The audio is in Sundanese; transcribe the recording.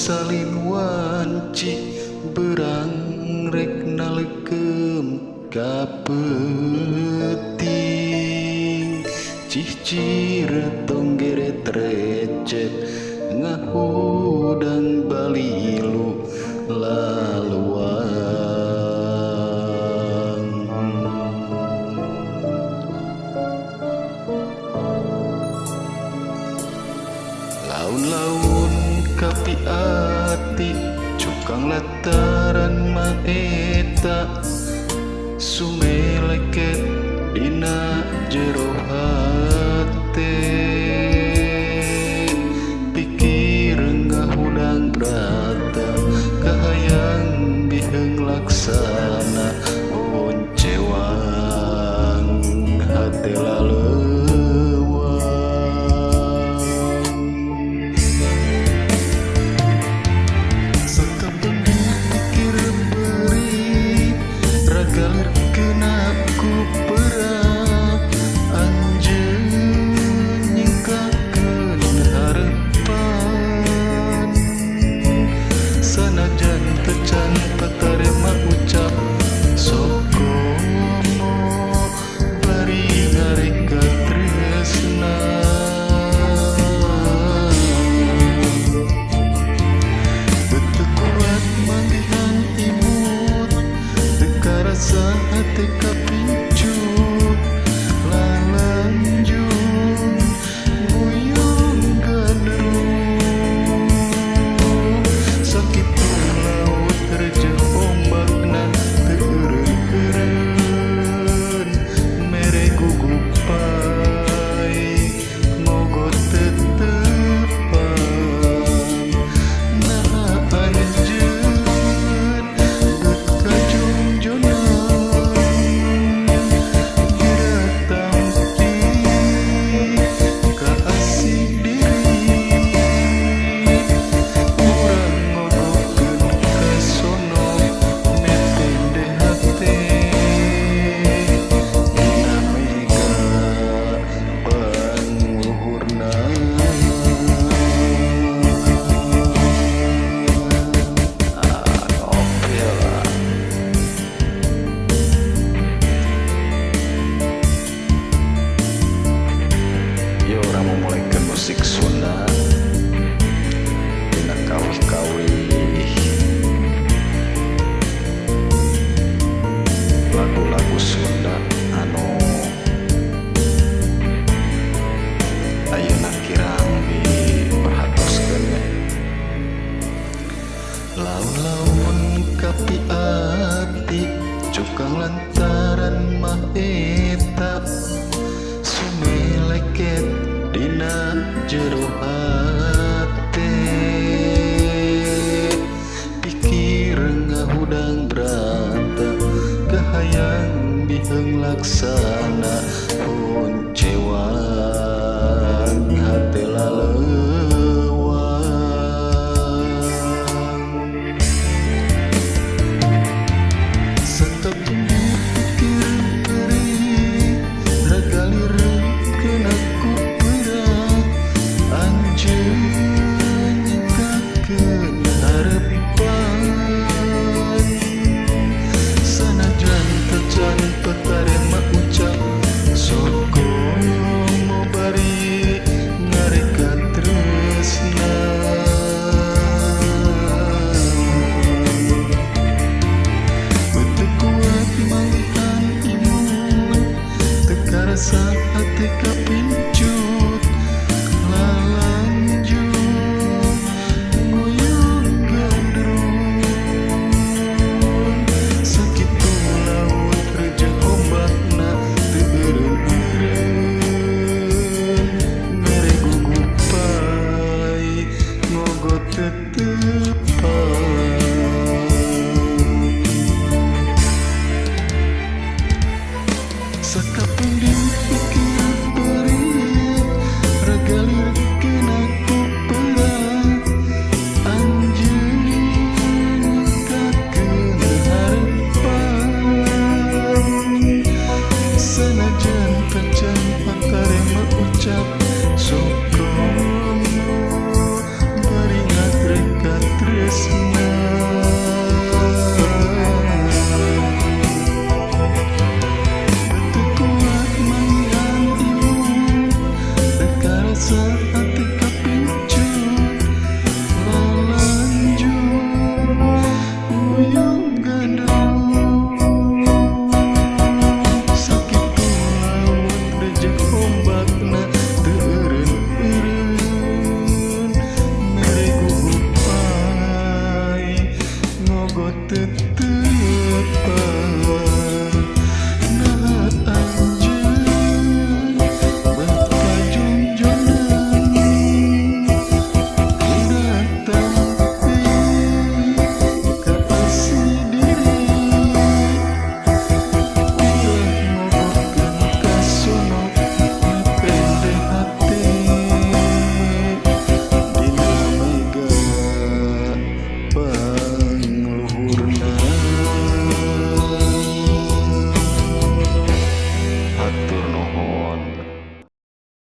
Salin wanci berang rek nalekem ka peuting. Cicir tong geret recet ngahudang balilu laluang. Laun-laun kapi ati cukang lataran maeta sumeleket dina jero hate. Pikir ngahudang brata kahayang biheung laksana oncewang hate laleuwang. Sakapeung dipikir beri ragalir kena ku perah anjeun nyingkakeun harepan. Sanajan teu can patarema ucap sokomo bari ngareka tresna. Beuteung kuat manggihan imut teu karasa hate kapincut lalanjung nguyung gandrung. Sakitu laut rejeh ombakna teu eureun-eureun mere gugupai mogot tetepan. Naha anjeun geut kajungjonan geura tampi ka asih diri. Urang ngogokeun ka sono metende hate dina mega pangluhurna. Ah, ngopi lah. Yo urang memulaikan musik Sunda dina kawih-kawih lagu-lagu Sunda anu ayeuna kirang diperhatoskeun nya. Laun-laun kapi ati cukang lantaran mah eta sumeleket dina jero hate. Pikir ngahudang brata kahayang biheung laksana.